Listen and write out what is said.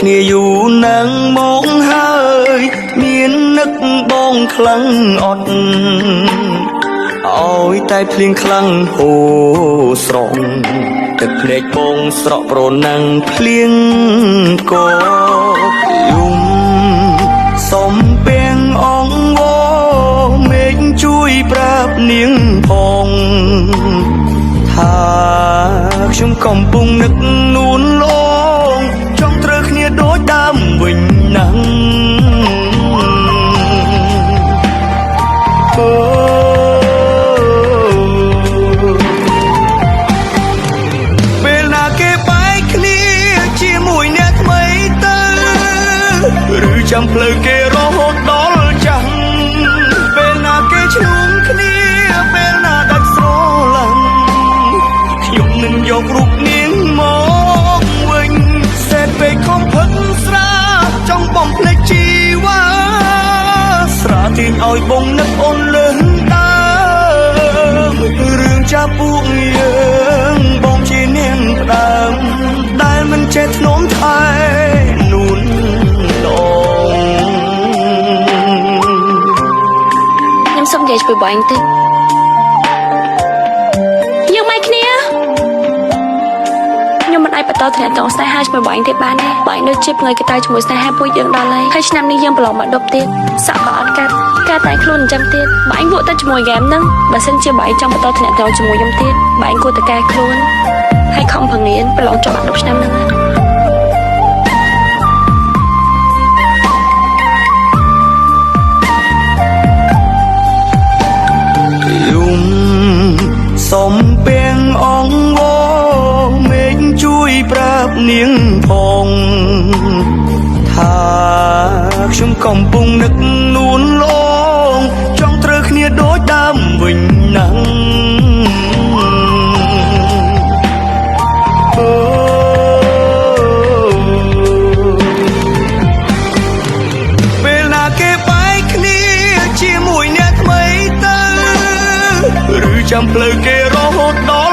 គ្នាយូរណាស់មកហើយមាននឹកបងខ្លាំងអត់ឲ្យតែភ្លៀងខ្លាំងហូរស្រងទឹកភ្នែកបងស្រក់ប្រណាំងភ្លៀងកយំសំពាំងអងវមេឃជួយប្រាប់នាងផងថាខ្ញុំកំពុងនឹកនួនលងចង់ត្រូវគ្នាដូចដើមវិញណាស់អូ ពេលណាគេបែកគ្នាជាមួយអ្នកថ្មីទៅឬចាំផ្លូវគេរហូតដល់ចាស់ពេលណាគេឈ្លោះគ្នាពេលណាដាច់ស្រឡាញ់ខ្ញុំនឹងយករូបនាងមកវិញសេតពេកខំផឹកស្រាចង់បំភ្លេចជីវ៉ាស្រាទាញឲ្យបងនឹកអូនលើសដើមរឿងចាប់ពួកយើងបងជានាងផ្ដើមដែលមិនចេះធ្នមថែនួនដង ខ្ញុំសូមនិយាយជាមួយបងឯងតិចយើងមិនគ្នាខ្ញុំមិនអាចបន្តទំនាក់ទំនងស្នេហាជាមួយបងឯងទៀតបានទេបងឯងដូចជាព្រងើយកន្តើយជាមួយស្នេហាពួកយើងដល់ហើយហើយឆ្នាំនេះយើងប្រឡងមកដប់ទៀតសក់ក៏អត់កាត់ការតែខ្លួនអញ្ចឹងទៀតបងឯងវក់ទៅជាមួយហ្គេមហ្នឹងបើសិនជាបងឯងចង់បន្តទំនាក់ទំនងជាមួយខ្ញុំទៀតបងឯងគួរតែកែខ្លួនហើយខំប្រងៀនប្រឡងជាប់បាក់ដប់ឆ្នាំហ្នឹងណា យំសំពាំងអងវមេឃជួយប្រាប់នាងផងថាខ្ញុំកំពុងនឹកនួនលងចង់ត្រូវគ្នាដូចដើមវិញណាស់អូ ពេលណាគេបែកគ្នាជាមួយអ្នកថ្មីទៅឬចាំផ្លូវគេរហូតដ